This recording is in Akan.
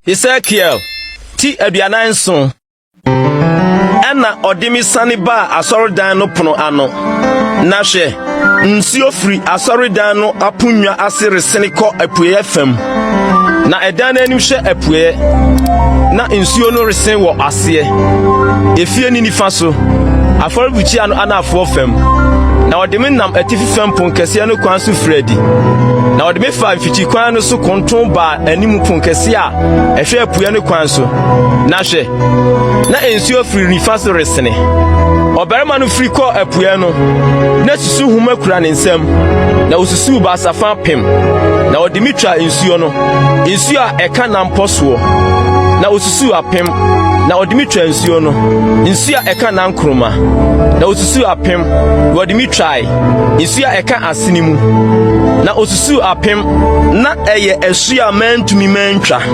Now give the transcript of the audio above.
Hesekiel ti 47. Ɛnna ɔde me siane baa asɔredan no pono ano, na hwɛ, nsuo firi asɔredan no aponnwa ase resene kɔ apueeɛ fam. Na ɛdan no anim hwɛ apueeɛ, na nsuo no resen wɔ aseɛ, efie no nifa so, afɔrebukyia no anafoɔ fam. Na ɔde me nam atifi fam ponkɛseɛ no kwan so firii adi, na ɔde me faa mfikyikwan no so konton baa anim ponkɛseɛ a ɛhwɛ apueɛ no kwan so. Na hwɛ, na nsuo firi nifa so resene. Ɔbarima no firi kɔɔ apueɛ no, na susuhoma kura ne nsam, na osusuw basafa apem, na ɔde me twaa nsuo no, nsuo a ɛka nampɔ soɔ. Na osusuw apem, na ɔde me twaa nsuo no, nsuo a ɛka nankoroma. Na osusuw apem, na ɔde me twae, nsuo a ɛka asene mu. Na osusuw apem, na ɛyɛ asu a mantumi mantwa.